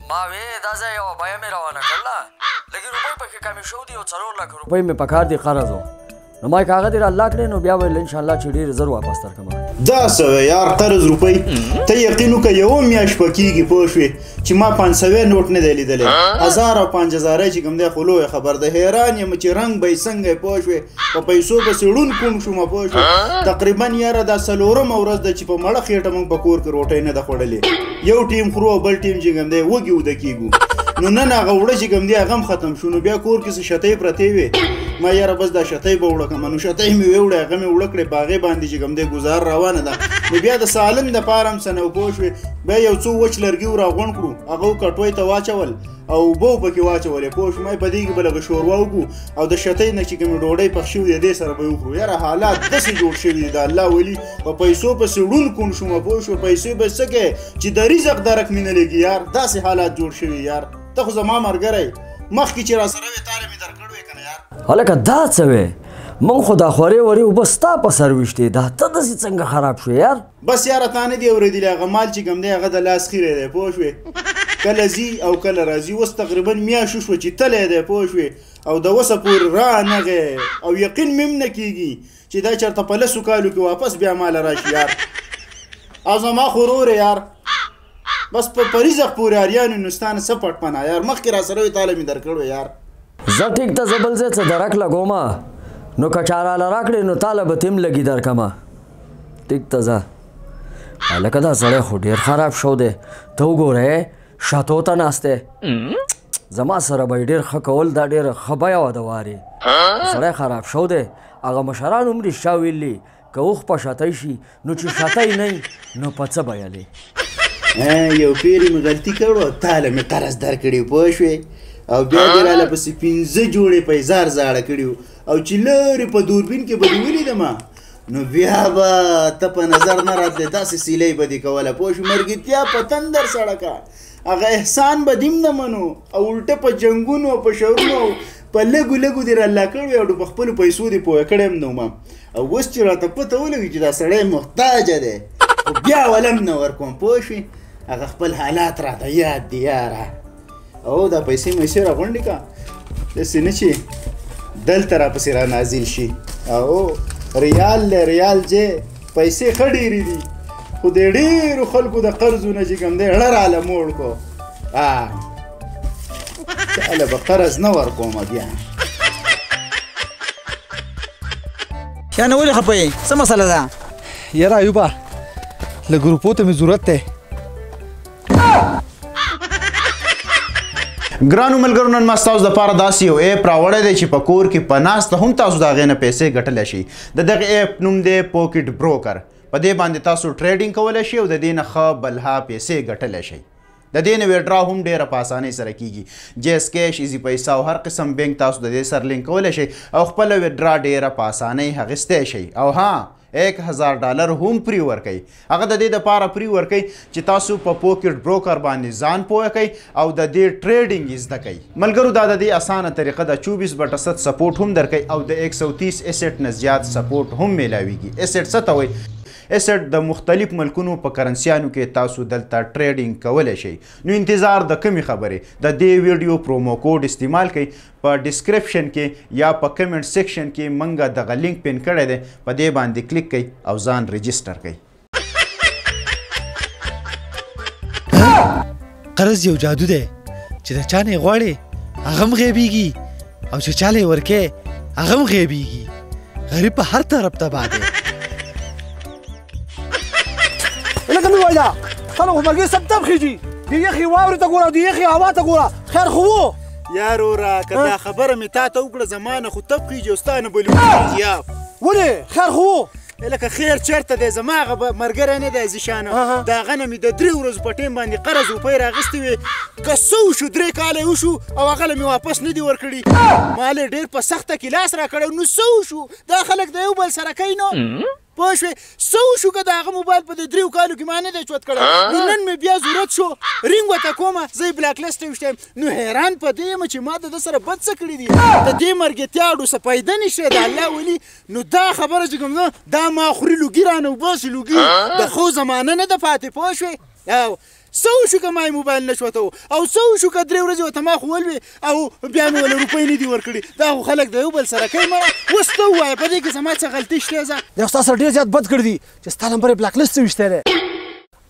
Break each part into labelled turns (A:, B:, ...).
A: ما وې دا ځای یوه بیه مې روانه کړله، لږې روپۍ پکې کمې شوې دي او 4 لکه روپۍ مې پکار دي قرض و. نو ما که هغه دې راالله کړې نو بیا ویل انشاءالله چې ډېر زر واپس درکړم.
B: دا څه وې یار قرض روپۍ؟ ته یقین وکړه یوه میاشت به کېږي پوه شوې چې ما 500 نوټ نه دی لیدلی، 1000 او 5000 چې کوم دی خو لویه خبر ده. حیران یم چې رنګ به یې څنګه پوه شوې، په پیسو پسې ړوند کوڼ شوم پوه شوې. تقریبا یاره دا څلورمه ورځ ده چې په مړه خېټه موږ په کور کې روټۍ نه ده خوړلې، یو ټیم خورو او بل ټیم چې کوم دی وږي وده کېږو. نو نن هغه اوړه چې کوم دی هغه هم ختم شو، نو بیا کور کې څه شتۍ پرتې وې، ما یاره بس دا شتۍ به وړه کړم، نو شتۍ مې ویوړې، هغه مې وړه کړې، په هغې باندې چې کوم دی ګزار روانه ده. نو بیا د سالن دپاره هم څه نه و پوه شوې، بیا یو څو وچ لرګي راغونډ کړو، هغه کټوۍ ته واچول او اوبه پکې واچولې پوه شوې، ما په دې کې به لږه شوروا وکړو او د شتۍ نه چې کومې ډوډۍ پخ شوې دي دې سره به یې وخورو. یاره حالات داسې جوړ شوي دي د الله ولي، په پیسو پسې ړوند کوڼ شوم پوه شوې، پیسې به څه کوې چې د رزق درک مې نه لګي یار، داسې حالات جوړ شوي یار. ته خو زما ملګری مخکې چې راسره وې تاله مې درکړ وې که نه یار؟
A: هلکه دا څه وې، موږ خو دا خورې ورې اوبه ستا په سر ویشتې، دا ته داسې څنګه خراب شوې یار؟
B: بس یاره تا نه دی اورېدلي، هغه مال چې کوم دی هغه د لاس خیری دی پوه شوې، کله ځي او کله راځي. اوس تقریبا میاشت وشوه چې تللی دی پوه شوې، او د اوسه پورې رانغی او یقین مې هم نه کېږي چې دا چېرته په 10 کالو کې واپس بیا ماله راشي یار. او زما خو ورور یار بس په رزق پورې اریان نو ستا نه څه پټ پناه یار، مخکې راسره وې تاله مې درکړی یار.
A: زه ټیک ته زه بل ځای څه درک لګومه، نو که چا راله راکړې نو تاله به تیم لګي درکمه. ټیک ته ځه. هلکه دا سړی خو ډېر خراب شو دی، ته وګوره شاتو ته ناست دی، زما سره به یې ډېر ښه کول، دا ډېره ښه بیه وه د وارې. سړی خراب شو دی. هغه مشران هم رښتیا ویلي که اوښ په شتۍ شي نو چې شتۍ نه نو په څه به یلې.
B: یو پیرې مې غلطي کړو تاله مې قرض درکړي پوه شوې، او بیا دې راله پسې 5 جوړې پیزار زاړه کړي وو، او چې لرې په دوربین کې به دې ولیدمه نو بیا به ته په نظر نه راتلې، داسې سیلۍ به دې کوله پوه شوې، مرګتیا په تندر سړکه هغه احسان به دې هم نه منو، او الټه په جنګونو او په شرونو په لږو لږو دې راله کړی او په خپلو پیسو دې پوه کړی هم نه وم. او اوس چې راته پته ولګي چې دا سړی محتاجه دی خو بیا ولم نه ورکوم پوه شوې، هغه خپل حالات راته یاد دي یاره. او دا پیسې میسې راغونډې کړه داسې نه چې دلته راپسې را نازل شي. او ریال دی ریال چې پیسې ښه ډېرې دي خو د ډېرو خلکو د قرضونه چې کوم دی ړه راله موړ کړو، چاله به قرض نه ورکومه بیا.
C: یانه ولې خفه یې؟ څه مسله ده؟
D: یاره ایوبه لږ روپو ته مې ضرورت دی.
B: ګرانو ملګرو نن ما ستاسو دپاره داسې یو app راوړی دی چې په کور کې په ناسته هم تاسو د هغې نه پیسې ګټلی شئ. د دغه app نوم دی پوکټ بروکر. په دې باندې تاسو trading کولی شئ او د دې نه ښه بلها پیسې ګټلی شئ. د دې نه withdraw هم ډېره په اسانۍ سره کیږي. جیز کیش، ایزي پیسه او هر قسم بینک تاسو د دې سره لینک کولی شئ او خپله withdraw ډېره په اسانۍ اخیستی شئ. او ها $1000 هم free ورکوي. هغه د دې دپاره free ورکوي چې تاسو په پوکټ بروکر باندې ځان پوه کړئ او د دې trading یې زده کړئ. ملګرو دا د دې اسانه طریقه ده. 24/7 support هم درکوي او د 130 asset نه زیات support هم میلاویږي. asset څه ته وایي؟ asset د مختلف ملکونو په کرنسیانو کې تاسو دلته trading کولی شئ. نو انتظار د کمې خبرې، د دې ویډیو promo code استعمال کړئ. په description کې یا په comment section کې منګه دغه link pin کړی دی، په دې باندې کلیک کړئ او ځان register کړئ.
D: قرض یو جادو دی چې د چا نه یې غواړې هغه هم غیبېږي او چې چا له یې ورکوې هغه هم غیبېږي. غریب په هر طرف تباه دی.
C: لکه مې وایي دا خلک خو مرګي سم تم خېږي، د یخې واورې ته ګوره، د یخې هوا ته ګوره، خیر خو وو.
B: یار وروره که دا خبره مې تا ته وکړه زما نه خو تپ خېږي او ستا نه به لوېږي یار.
C: ولې خیر خو وو؟
B: لکه خیر چېرته دی؟ زما هغه ملګری نه دی ذیشانه، د هغه نه مې د 3 ورځو په ټیم باندې قرض روپۍ راغیستې وې، که څه وشو 3 کاله یې وشو او هغه له مې واپس نه دي ورکړي. ما له ډېر په سخته کې لاس راکړی، نو څه وشو؟ دا خلک د یو بل سره کوي نو پوه شوې؟ څه وشو که د هغه موبایل په دې 3 کالو کې ما نه دی چوت کړی، نو نن مې بیا ضرورت شو ring ورته کومه، زه یې block list ته ویشتی یم. نو حیران په دې یم چې ما د ده سره بد څه کړي دي، د دې مرګتیا اډو څه پیدا نشته د الله ولي. نو دا خبره چې کوم ده دا ما خوري لوګي رانه وباسي، لوګي د ښو زمانه نه ده پاتې پوه شوې؟ او څه وشو که ما یې موبایل نه شوته او څه وشو که 3 ورځې ورته ما ښوول وې او بیا مې ورله روپۍ نه دي ورکړي؟ دا خو خلک د یو بل سره کوي مړه. اوس ته ووایه په دې کې زما څه غلطي شته؟ ځه
C: دی خو ستا سره ډېر زیات بد کړي دي چې ستا نمبر یې بلاک لست ویشتی دی.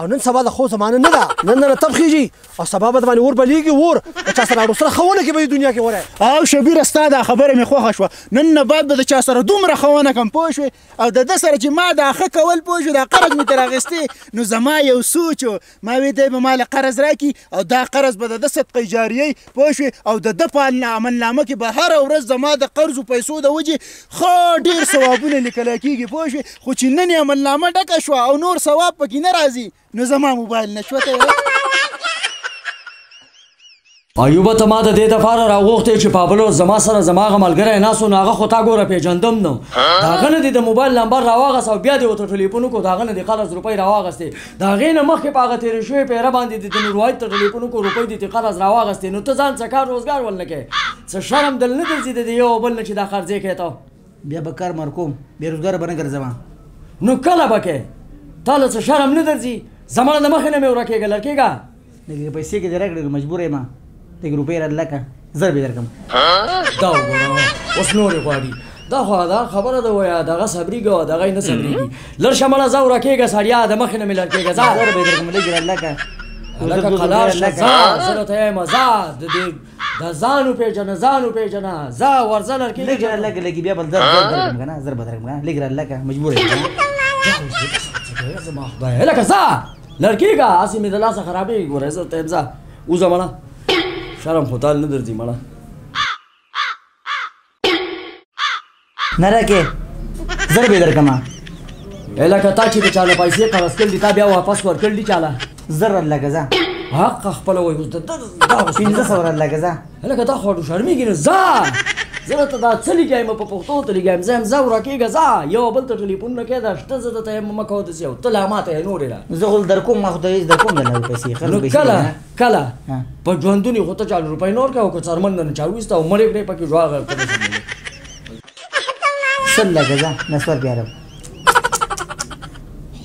C: او نن سبا د خو زمانه نه ده، نن نه تب خېږي او سبا به د باندې اور بلېږي، اور د چا سره اړو سره ښه ونه کړي په دې دنیا کې وری.
B: او شبیره ستا دا خبره مې خوښه شوه، نن نه بعد به د چا سره دومره ښه ونه کړم، پوه شوې؟ او د ده سره چې ما دا ښه کول، پوه شوې، دا قرض مې ترې اخیستی، نو زما یو سوچ و، ما وی دی به ما له قرض راکړي او دا قرض به د ده صدقه جاریه، پوه شوې؟ او د ده په عملنامه کې به هره ورځ زما د قرضو پیسو د وجې ښه ډېر ثوابونه لیکل کېږي، پوه شوې؟ خو چې نن یې عملنامه ډکه شوه او نور ثواب پکې نه راځي، نو زما موبایل نه شوته.
A: ایوبه ته ما د دې دپاره راغوښتې چې پابلو زما سره زما هغه ملګری ناست و، نو هغه خو تا ګوره پېژندم، نو د هغه نه دې د موبایل نمبر راواغست او بیا دې ورته ټلیفون وکړو، د هغه نه دې قرض روپۍ راواغستې، د هغې نه مخکې په هغه تېرې شوې پیره باندې دې د نور واحد ته ټلیفون وکړو، روپۍ دې ترې قرض راواغستې، نو ته ځان څه کار روزګار ول نه کوې، څه شرم دل نه درځي د دې یو او بل نه چې دا قرضې کوې ته؟
E: بیا به کار مار کوم، بې روزګاره به نه ګرځم.
A: نو کله به کوې؟ تا له څه شرم نه درځي؟ زما د مخې نه مې ورکېږه، لرکېږه.
E: لږې پیسې که دې راکړې نو مجبور یم، لږې روپۍ راله که زر به یې درکړم.
A: دا وګوره اوس نورې غواړي، دا خو دا خبره ده، وایه دغه صبرېږي او دغه یې نه صبرېږي. لر شه مړه، ځه ورکېږه سړیا، د مخې نه مې لرکېږه، ځه.
E: زر به یې درکړم، لږې راله که.
A: هلکه قلار شه، ځه، زه درته وایم ځه، د دې د ځان وپېژنه، ځان وپېژنه، ځه ورځه لرکېږه.
E: لږ راله که، لږې بیا بل زر درکړم که نه، زر به درکړم که نه، لږ راله که، مجبور یم.
A: زما خدایه، هلکه ځه لرکېږه، هسې مې د لاسه خرابېږي. ګوره زه درته وایم ځه، وځه مړه، شرم خو تاله نه درځي مړه.
E: نه راکې، زر به یې درکړم.
A: هلکه تا چې د چا له پیسې قرض کړي دي، تا بیا واپس ورکړي دي چا له؟
E: زر راله که ځه.
A: حق خپله وایي اوس د ده دا اوس
E: 500 راله که ځه.
A: هلکه تا خو شرمېږي نه، ځه زه درته دا څه لګیا یم، په پښتو ته لګیا یم، زه یم ځه ورکېږه، ځه یو بل ته ټلیفون نه کوې، دا شته زه درته یم مه کوه داسې، او ته لا ما ته یې نورې را.
E: زه خو درکوم، ما خو ته هېڅ درکوم درله پیسې،
A: نو کله کله په ژوندوني خو ته چا له روپۍ نه ورکوې، او که څرمن نه چا ویسته او مړې کړې پکې ژواغه ته
E: 100 لکه ځه، نسوار بیا راوړه.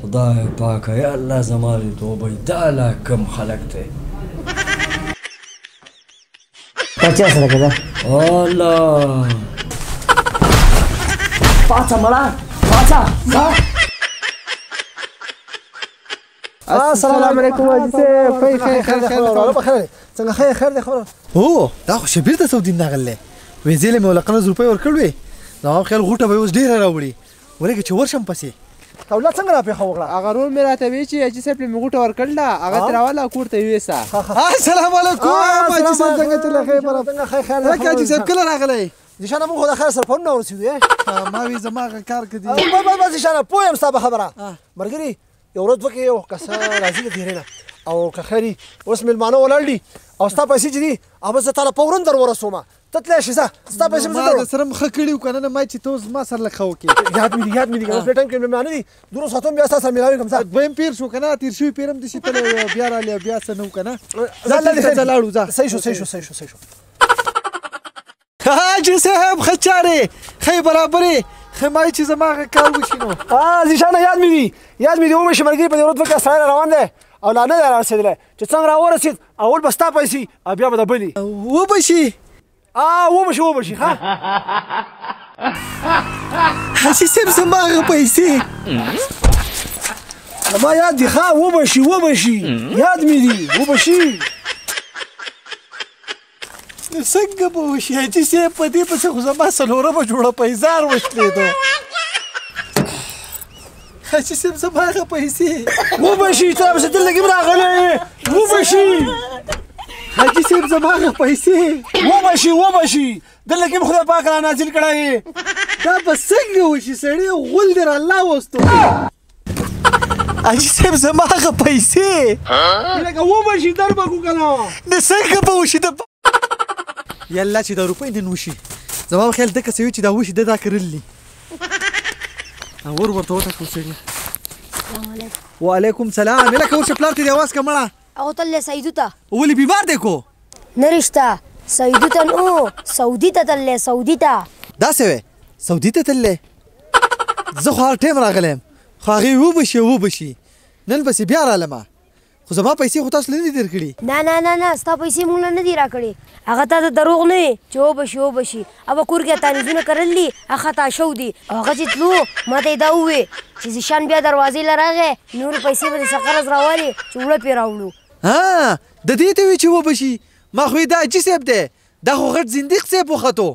A: خدای پاکه یا الله زما دې توبه، دا لا کم خلک دی.
E: 50 لکه ځه.
A: الله پاڅه مړه، پاڅه، ځه.
C: السلام علیکم حاجي صاحب، خیر خیر خیر خیر، څنګه خیر خیر دی خبره؟
D: هو دا خو شبیر ته سودین راغلی، ویزې له مې ورله قرض روپۍ ورکړې وې، زما په خیال غوټه به یې اوس ډېره راوړي، ولګې چې ورشم پسې.
C: توله څنګه راپېښه وکړه؟
F: هغه رور مې راته وی چې حاجي صاحب له مې غوټه ورکړله، هغه ترې راواله کور ته یې ویسه.
D: السلام علیکم حاجي صاحب، څنګه چلې؟ خیر برابر.
C: څنګه خیر خیر؟
D: لکه حاجي صاحب کله راغلی؟
C: زیشانه موږ خو د خیر سره پرون ورسېدو.
D: ما وی زما هغه کار که دي.
C: بس بس بس زیشانه پوه یم ستا په خبره. ملګري یو ورځ دوه کې یو کس راځي د دیرې نه، او که خیر اوس مېلمانه ولاړ دي او ستا پیسې چې دي هغه زه تا له فوراً در ورسوم، ته تللی شې، ځه ستا پیسې به زه
D: ما د سره هم ښه کړي وو که نه، نه ما چې ته اوس زما سره لږ ښه وکړې.
C: یاد مې دي، یاد مې دي، که اوس په ټایم کې مېلمانه دي، دروس ساتم بیا ستا سره مېلاوېږم، ځه.
D: دویم پیر شو که نه، تېر شوي پیر هم داسې تللی وو، بیا راغلی بیا څه نه وو که نه.
C: ځه الله دې خیر
D: ځه لاړو، ځه.
C: صحیح شو، صحیح شو، صحیح شو، صحیح شو.
D: حاجي صاحب ښه چارې، ښه یې برابرې، ښه ما چې زما هغه کار وشي نو.
C: زیشانه یاد مې دي، یاد مې دي، ومې شي ملګري په دې ورځ دوه کسه سړی را روان دی او لا نه دی رارسېدلی، چې څنګه راورسېد اول به ستا پیسې او بیا به د بلې.
D: وبه شي.
C: وبه شي، وبه شي، ښه.
D: حاجي صاحب زما هغه پیسې.
C: زما یاد دي، ښه، وبه شي، وبه شي، یاد مې دي، وبه شي.
D: نو څنګه به وشي حاجي صاحب؟ په دې پسې خو زما څلورمه جوړه پیزار وشلېدو. حاجي صاحب زما هغه پیسې.
C: وبه شي، ته راپسې دلته کې هم راغلی، وبه شي.
D: حاجي صاحب زما هغه پیسې.
C: وبه شي، وبه شي، دلته کې هم خدای پاک را نازل کړی.
D: دا به څنګه وشي سړی، غول دې را الله وستو. حاجي صاحب زما هغه پیسې.
C: لکه وبه شي در به کو که نه.
D: نو څنګه به وشي؟ د یاله چې دا روپۍ نن وشي، زما په خیال دکه څه وي چې دا وشي، ده دا کرل دي. ور ورته وټکو سړي. وعلیکم سلام. لکه ورشه پلار ته دې اواز که مړه.
G: هغه تللی سیدو ته.
D: ولې بیمار دی کو؟
G: نه رښتا، سیدو ته نو، سعودي ته تللی، سعودي ته.
D: داسې وی سعودي ته تللی؟ زه خو هر ټایم راغلی یم، خو هغې وبه شي وبه شي، نن پسې بیا رالمه. خو زما پیسې خو تاسو نه دي درکړي.
G: نه نه نه نه، ستا پیسې موږ له نه دي راکړي. هغه تا ته دروغ نه وي چې وبه شي وبه شي. هغه کور کې تانیزونه کرل دي، هغه خطا شو دي. هغه چې تلو ما ته یې دا وویل چې ذیشان بیا دروازې له راغی، نورې پیسې به دې څه قرض راوالي چې اوړه پرې راوړو.
D: ها د دې ته وي چې وبه شي؟ ما خو یې دا حاجي صاحب دی، دا خو غټ زندیق صاحب وختو.